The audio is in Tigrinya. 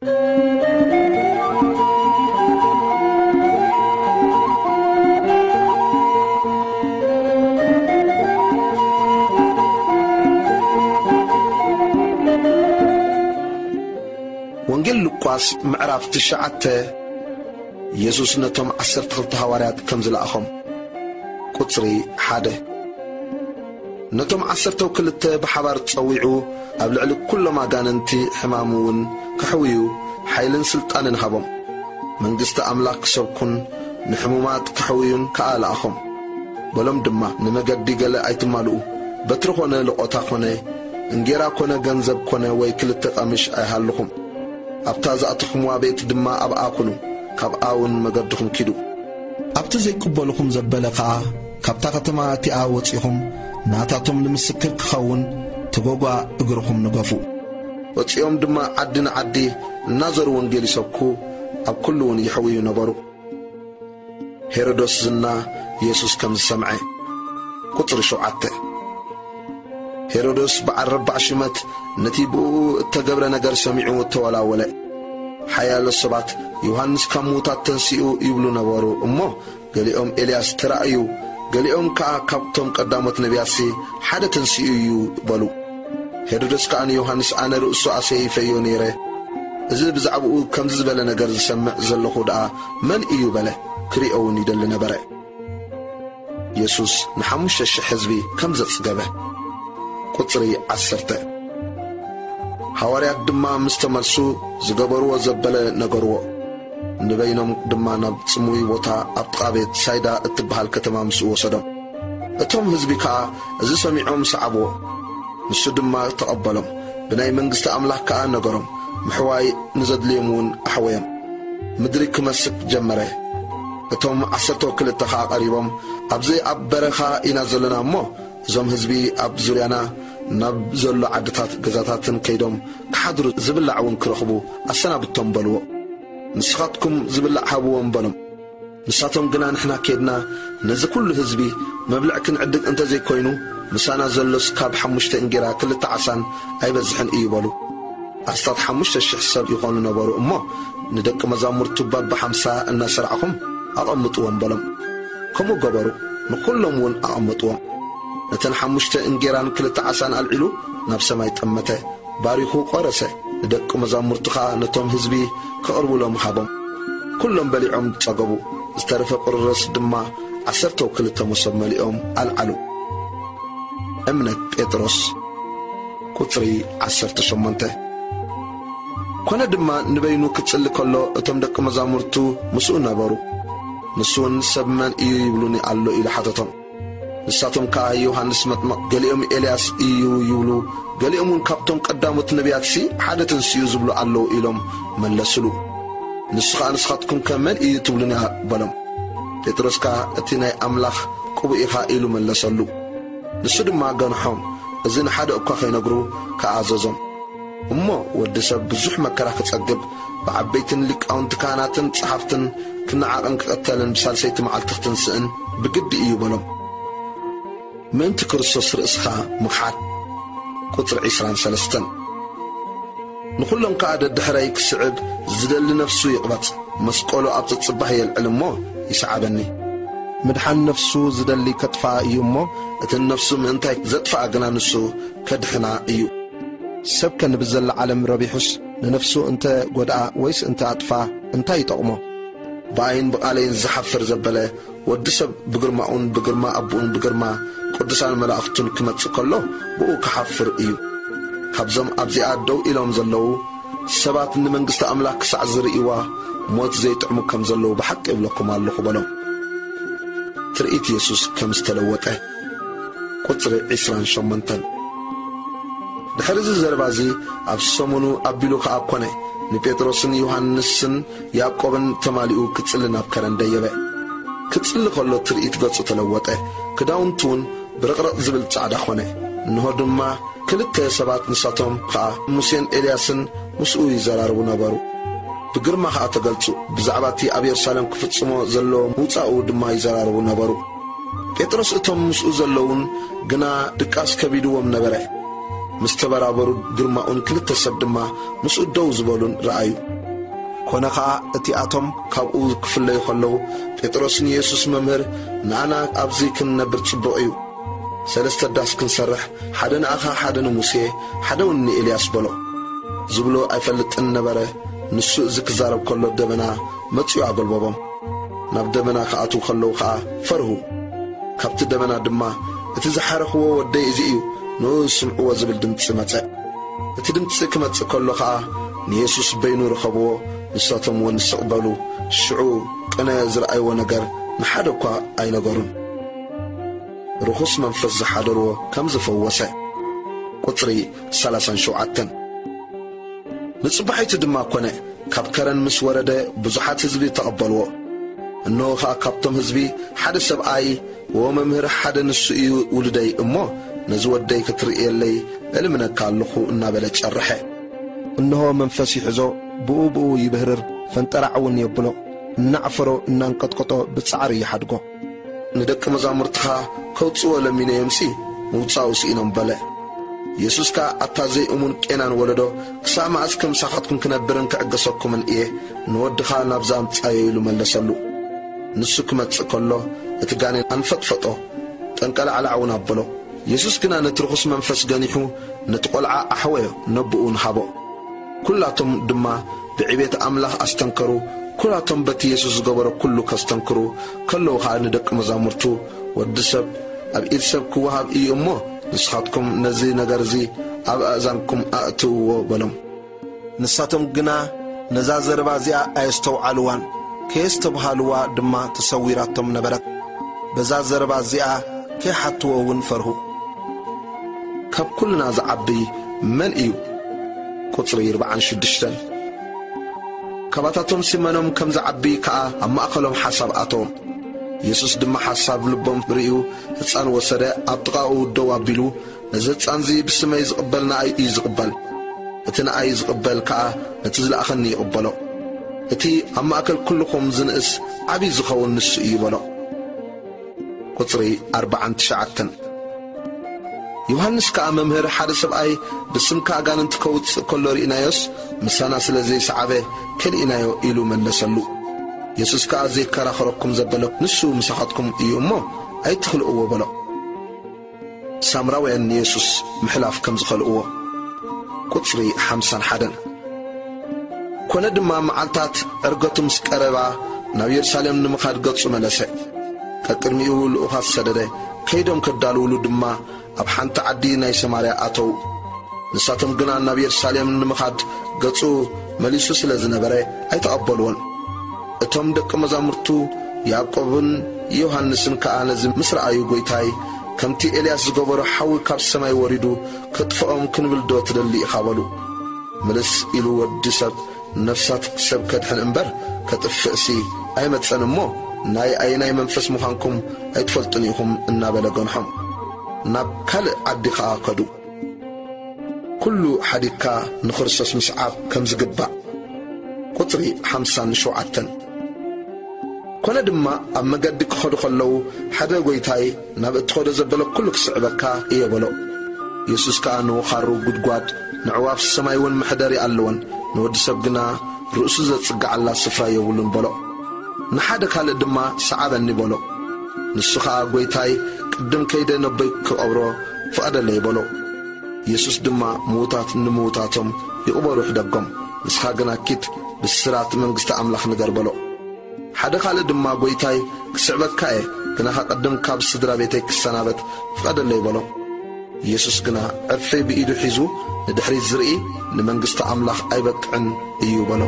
ወንጌል ሉቃስ ምዕራፍ ትሽዓተ። የሱስ ነቶም ዓሰርተ ክልተ ሃዋርያት ከም ዝለኣኾም። ቁጽሪ ሓደ። ነቶም ዓሰርተው ክልተ ብሓባር ጸዊዑ፣ ኣብ ልዕሊ ኩሎም ኣጋንንቲ ሕማም እውን ከሕውዩ ሓይልን ስልጣንን ሃቦም። መንግስቲ ኣምላኽ ክሰብኩን ንሕሙማት ከሕውዩን ከኣ ለኣኾም። በሎም ድማ፣ ንመገዲ ገለ ኣይትማልኡ፣ በትሪ ኾነ ልቖታ ኾነ፣ እንጌራ ኾነ ገንዘብ ኾነ ወይ ክልተ ቀምሽ ኣይሃልኹም። ኣብታ ዝኣተኹምዋ ቤት ድማ ኣብኣ ኩኑ፣ ካብኣ እውን መገድኹም ኪዱ። ኣብቲ ዘይቅበልኹም ዘበለ ኸኣ፣ ካብታ ከተማ እቲኣ ወጺኹም፣ ናታቶም ንምስክር ክኸውን ተጎጓ እግርኹም ንገፉ። ወጺኦም ድማ ዓዲ ንዓዲ እናዘሩ ወንጌል ይሰብኩ፣ ኣብ ኩሉ እውን ይሕውዩ ነበሩ። ሄሮዶስ ዝና የሱስ ከም ዝሰምዐ። ቁጽሪ ሸውዓተ። ሄሮዶስ በዓል ረባዕ ሽመት ነቲ ብእኡ እተገብረ ነገር ሰሚዑ እተወላወለ። ሓያሎ ሰባት፣ "ዮሃንስ ካብ ምዉታት ተንሲኡ" ይብሉ ነበሩ እሞ፣ ገሊኦም "ኤልያስ ተራእዩ"፣ ገሊኦም ከኣ "ካብቶም ቀዳሞት ነቢያትሲ ሓደ ተንሲኡ እዩ" በሉ። ሄሮድስ ከኣ ንዮሃንስ፣ "ኣነ ርእሱ ኣሰይፈዮ ነይረ፣ እዚ ብዛዕባኡ ከምዚ ዝበለ ነገር ዝሰምዕ ዘለኹ ደኣ መን እዩ?" በለ። ክርእዮ እውን ይደሊ ነበረ። የሱስ ንሓሙሽተ ሽሕ ህዝቢ ከም ዘጽገበ። ቁጽሪ ዓሰርተ። ሃዋርያት ድማ ምስ ተመልሱ፣ ዝገበርዎ ዘበለ ነገርዎ። ንበይኖም ድማ ናብ ጽምዊ ቦታ ኣብ ጥቓ ቤት ሳይዳ እትበሃል ከተማ ምስኡ ወሰዶም። እቶም ህዝቢ ከኣ እዚ ሰሚዖም ሰዓብዎ። ንሱ ድማ ተቐበሎም፣ ብናይ መንግስቲ ኣምላኽ ከኣ ነገሮም። ምሕዋይ ንዘድልዮም እውን ኣሕወዮም። ምድሪ ክመስክ ጀመረ። እቶም ዓሰርተ ክልተ ኸኣ ቀሪቦም፣ "ኣብዚ ኣብ በረኻ ኢና ዘለና እሞ፣ እዞም ህዝቢ ኣብ ዙርያና ናብ ዘሎ ዓድታት ገዛታትን ከይዶም ክሓድሩ ዝብላዕ እውን ክረኽቡ ኣሰናብቶም" በልዎ። "ንስኻትኩም ዝብላዕ ሃብዎም" በሎም። ንሳቶም ግና፣ "ንሕና ኬድና ነዚ ኩሉ ህዝቢ መብልዕ ክንዕድግ እንተ ዘይኮይኑ፣ ምሳና ዘሎስ ካብ ሓሙሽተ እንጌራ ክልተ ዓሳን ኣይበዝሕን እዩ" በሉ። ኣስታት ሓሙሽተ ሽሕ ሰብ ይኾኑ ነበሩ እሞ፣ ንደቂ መዛሙርቱ፣ "በብሓምሳ እናሰርዕኹም ኣቐምጥዎም" በሎም። ከምኡ ገበሩ፣ ንኹሎም እውን ኣቐመጥዎም። ነተን ሓሙሽተ እንጌራን ክልተ ዓሳን ኣልዒሉ ናብ ሰማይ ጠመተ። ባሪኹ ቖረሰ፣ ንደቂ መዛሙርቱ ኸኣ ነቶም ህዝቢ ከቕርቡሎም ሃቦም። ኩሎም በሊዖም ጸገቡ። ዝተረፈ ቁርረስ ድማ ዓሰርተው ክልተ መሶብ መሊኦም ኣልዓሉ። እምነት ጴጥሮስ። ቁጽሪ ዓሰርተ ሸሞንተ። ኮነ ድማ ንበይኑ ክጽሊ ከሎ እቶም ደቂ መዛሙርቱ ምስኡ ነበሩ። ንሱ እውን፣ "ሰብ መን እዩ ይብሉኒ ኣሎ?" ኢሉ ሓተቶም። ንሳቶም ከኣ፣ "ዮሃንስ መጥምቕ፣ ገሊኦም ኤልያስ እዩ ይብሉ፣ ገሊኦም እውን ካብቶም ቀዳሞት ነቢያትሲ ሓደ ተንሲኡ ዝብሉ ኣለዉ" ኢሎም መለስሉ። ንሱ ኸኣ፣ "ንስኻትኩም ከ መን እዩ ትብሉኒ?" በሎም። ጴጥሮስ ከኣ፣ "እቲ ናይ ኣምላኽ ቅቡእ ኢኻ" ኢሉ መለሰሉ። ንሱ ድማ ኣገንሖም፣ እዚ ንሓደ እኳ ኸይነግሩ ከኣ ኣዘዞም። እሞ ወዲ ሰብ ብዙሕ መከራ ክጸግብ፣ ብዓበይትን ሊቃውንቲ ካህናትን ጸሓፍትን ክነዓቕን ክቕተልን ብሳልሰይቲ መዓልቲ ክትንስእን ብግዲ እዩ በሎም። ምእንቲ ክርስቶስ ርእስኻ ምኽሓድ። ቁጽሪ ዕስራን ሰለስተን። ንኹሎም ከኣ ደድሕረይ ክስዕብ ዝደሊ ነፍሱ ይቕበጽ፣ መስቀሉ ኣብ ጽጽባህ የልዕል እሞ ይስዓበኒ። ምድሓን ነፍሱ ዝደሊ ከጥፍኣ እዩ እሞ፣ እቲ ነፍሱ ምእንታይ ዘጥፍኣ ግና ንሱ ከድሕና እዩ። ሰብከ ንብዘላ ዓለም ረቢሑስ ንነፍሱ እንተ ጐድኣ ወይስ እንተ ኣጥፍኣ እንታይ ይጠቕሞ? ብኣይን ብቓለይን ዝሓፍር ዘበለ፣ ወዲ ሰብ ብግርማኡን ብግርማ ኣቦኡን ብግርማ ቅዱሳን መላእኽቱን ክመጽእ ከሎ ብኡ ክሓፍር እዩ። ካብዞም ኣብዚኣ ደው ኢሎም ዘለዉ ሰባት ንመንግስቲ ኣምላኽ ክሳዕ ዝርእይዋ ሞት ዘይጥዕሙ ከም ዘለዉ ብሓቂ እብለኩም ኣለኹ በሎም። ትርኢት የሱስ ከም ዝተለወጠ። ቁጽሪ ዕስራን ሸሞንተን። ድሕሪ እዚ ዘረባ እዚ ኣብ ሰሙኑ ኣቢሉ ከኣ ኮነ፣ ንጴጥሮስን ዮሃንስን ያዕቆብን ተማሊኡ ክጽሊ ናብ ከረን ደየበ። ክጽሊ ከሎ ትርኢት ገጹ ተለወጠ፣ ክዳውንቱ እውን ብርቕርቕ ዝብል ጻዕዳ ኾነ። እንሆ ድማ ክልተ ሰባት፣ ንሳቶም ኸኣ ሙሴን ኤልያስን ምስኡ ይዘራረቡ ነበሩ። ብግርማ ኸኣ ተገልጹ፣ ብዛዕባ እቲ ኣብ የሩሳሌም ክፍጽሞ ዘለዎ ምውጻኡ ድማ ይዘራረቡ ነበሩ። ጴጥሮስ እቶም ምስኡ ዘለዉን ግና ድቃስ ከቢድዎም ነበረ። ምስ ተበራበሩ ግርማኡን ክልተ ሰብ ድማ ምስኡ ደው ዝበሉን ረኣዩ። ኮነ ኸኣ እቲኣቶም ካብኡ ክፍለዩ ከለዉ፣ ጴጥሮስ ንየሱስ፣ "መምህር፣ ንኣና ኣብዚ ክንነብር ጽቡቕ እዩ። ሰለስተ ዳስ ክንሰርሕ፣ ሓደ ንኣኻ፣ ሓደ ንሙሴ፣ ሓደ እውን ንኤልያስ" በሎ። ዝብሎ ኣይፈልጥን ነበረ። ንሱ እዚ ክዛረብ ከሎ ደበና መጺኡ ኣገልበቦም። ናብ ደበና ክኣትዉ ከለዉ ኸኣ ፈርሁ። ካብቲ ደበና ድማ፣ "እቲ ዝሓረኽዎ ወደይ እዚ እዩ፣ ንኡ ስምዕዎ" ዝብል ድምጺ መጸ። እቲ ድምጺ ክመጽእ ከሎ ኸኣ ንየሱስ በይኑ ረኸብዎ፣ ንሳቶም እውን ስቕ በሉ። ሽዑ ቅነ ዝረኣይዎ ነገር ንሓደ እኳ ኣይነገሩን። ርኹስ መንፈስ ዝሓደርዎ ከም ዝፈወሰ። ቁጽሪ ሰላሳን ሸውዓተን። ንጽባሒቱ ድማ ኮነ፣ ካብ ከረን ምስ ወረደ ብዙሓት ህዝቢ ተቐበልዎ። እንሆ ኸኣ ካብቶም ህዝቢ ሓደ ሰብኣይ፣ "ወ መምህር፣ ሓደ ንሱ እዩ ውሉደይ እሞ፣ ነዚ ወደይ ክትርእየለይ እልምነካ ኣለኹ" እናበለ ጨርሐ። እንሆ መንፈስ ይሕዞ፣ ብኡ ብኡ ይብህርር፣ ፈንጠራዕ እውን የብሎ፣ እናዕፈሮ እናንቀጥቅጦ ብጻዕሪ ይሓድጎ። "ንደቂ መዛሙርትኻ ከውጽእዎ ለሚነዮምሲ፣ ምውጻኡ ስኢኖም" በለ። የሱስ ከኣ፣ "ኣታ ዘይእሙን ቄናን ወለዶ፣ ክሳብ መኣስ ከምሳኻትኩም ክነብርን ክዕገሰኩምን እየ? ንወድኻ ናብዛ ኣምጻዮ" ኢሉ መለሰሉ። ንሱ ክመጽእ ከሎ፣ እቲ ጋኔን ኣንፈጥፈጦ፣ ጠንቀላዕላዕ እውን ኣበሎ። የሱስ ግና ነቲ ርኹስ መንፈስ ገኒሑ፣ ነቲ ቈልዓ ኣሕወዮ፣ ነቦኡ እውን ሃቦ። ኩላቶም ድማ ብዕቤት ኣምላኽ ኣስተንከሩ። ኩላቶም በቲ የሱስ ዝገበሮ ኩሉ ከስተንክሩ ከለዉ ኸኣ፣ ንደቂ መዛሙርቱ፣ "ወዲ ሰብ ኣብ ኢድ ሰብ ክወሃብ እዩ እሞ፣ ንስኻትኩም ነዚ ነገር እዚ ኣብ ኣእዛንኩም ኣእትውዎ" በሎም። ንሳቶም ግና ነዛ ዘረባ እዚኣ ኣየስተውዓልዋን፣ ከየስተብሃልዋ ድማ ተሰዊራቶም ነበረት። በዛ ዘረባ እዚኣ ከይሓትዎ እውን ፈርሁ። ካብ ኩልና ዝዓቢ መን እዩ? ቁጽሪ ኣርብዓን ሽዱሽተን። ካባታቶም ሲመኖም ከም ዝዓቢ ከኣ ኣብ ማእከሎም ሓሳብ ኣተዎም። የሱስ ድማ ሓሳብ ልቦም ርእዩ፣ ህጻን ወሰደ፣ ኣብ ጥቓኡ ደው ኣቢሉ፣ "ነዚ ህጻንዚ ብስመይ ዝቕበል ንኣይ እዩ ዝቕበል፣ እቲ ንኣይ ዝቕበል ከኣ ነቲ ዝለኣኸኒ ይቕበሎ። እቲ ኣብ ማእከል ኩልኹም ዝንእስ ዓቢ ዝኸውን ንሱ እዩ" በሎ። ቁጽሪ ኣርብዓን ትሽዓተን። ዮሃንስ ከኣ፣ "መምህር፣ ሓደ ሰብኣይ ብስምካ ኣጋንንቲ ከውጽእ ከሎ ርኢናዮስ፣ ምሳና ስለ ዘይሰዓበ ከሊእናዮ" ኢሉ መለሰሉ። የሱስ ከኣ፣ "ዘይከራኸረኩም ዘበለ ንሱ ምሳኻትኩም እዩ እሞ፣ ኣይትኽልእዎ" በሎ። ሳምራውያን ንየሱስ ምሕላፍ ከም ዝኸልእዎ። ቁጽሪ ሓምሳን ሓደን። ኮነ ድማ፣ መዓልታት ዕርገቱ ምስ ቀረባ፣ ናብ የሩሳሌም ንምኻድ ገጹ መለሰ። ቀቅድሚኡ ልኡኻት ሰደደ፣ ከይዶም ከዳልውሉ ድማ፣ ኣብ ሓንቲ ዓዲ ናይ ሰማርያ ኣተዉ። ንሳቶም ግና ናብ የሩሳሌም ንምኻድ ገጹ መሊሱ ስለ ዝነበረ፣ ኣይተቐበልዎን። እቶም ደቂ መዛሙርቱ ያዕቆብን ዮሃንስን ከኣ ነዚ ምስ ረኣዩ፣ "ጐይታይ፣ ከምቲ ኤልያስ ዝገበሮ ሓዊ ካብ ሰማይ ወሪዱ ከጥፍኦም ክንብል ዶ ትደሊ ኢኻ?" በሉ። ምልስ ኢሉ፣ "ወዲ ሰብ ነፍሳት ሰብ ከድሕን እምበር ከጥፍእሲ ኣይመጸን እሞ፣ ናይ ኣየናይ መንፈስ ምዃንኩም ኣይትፈልጡን ኢኹም" እናበለ ገንሖም። ናብ ካልእ ዓዲ ኸኣ ከዱ። ኩሉ ሓዲግካ ንክርስቶስ ምስዓብ ከም ዝግባእ። ቁጽሪ ሓምሳን ሸውዓተን። ኮነ ድማ፣ ኣብ መገዲ ክኸዱ ከለዉ፣ ሓደ፣ "ጐይታይ፣ ናብ እትኸዶ ዘበለ ኩሉ ክስዕበካ እየ" በሎ። የሱስ ከኣ፣ "ንወኻሩ ጒድጓድ፣ ንዕዋፍ ሰማይ እውን መሕደሪ ኣለወን፣ ንወዲ ሰብ ግና ርእሱ ዘጽግዓላ ስፍራ የብሉን" በሎ። ንሓደ ካልእ ድማ፣ "ሰዓበኒ" በሎ። ንሱ ኸኣ፣ "ጐይታይ፣ ቅድም ከይደ ነቦይ ክቐብሮ ፍቐደለይ" በሎ። የሱስ ድማ፣ "ምዉታት ንምዉታቶም ይቕበሩ ሕደጎም፣ ንስኻ ግና ኪድ፣ ብስራት መንግስቲ ኣምላኽ ንገር" በሎ። ሓደ ካልእ ድማ፣ "ጐይታይ፣ ክስዕበካ እየ፣ ግና ኸቐድም ካብ ስድራ ቤተይ ክሰናበት ፍቐደለይ" በሎ። የሱስ ግና ዕርፈይ ብኢዱ ሒዙ፣ "ንድሕሪት ዝርኢ ንመንግስቲ ኣምላኽ ኣይበቅዕን እዩ" በሎ።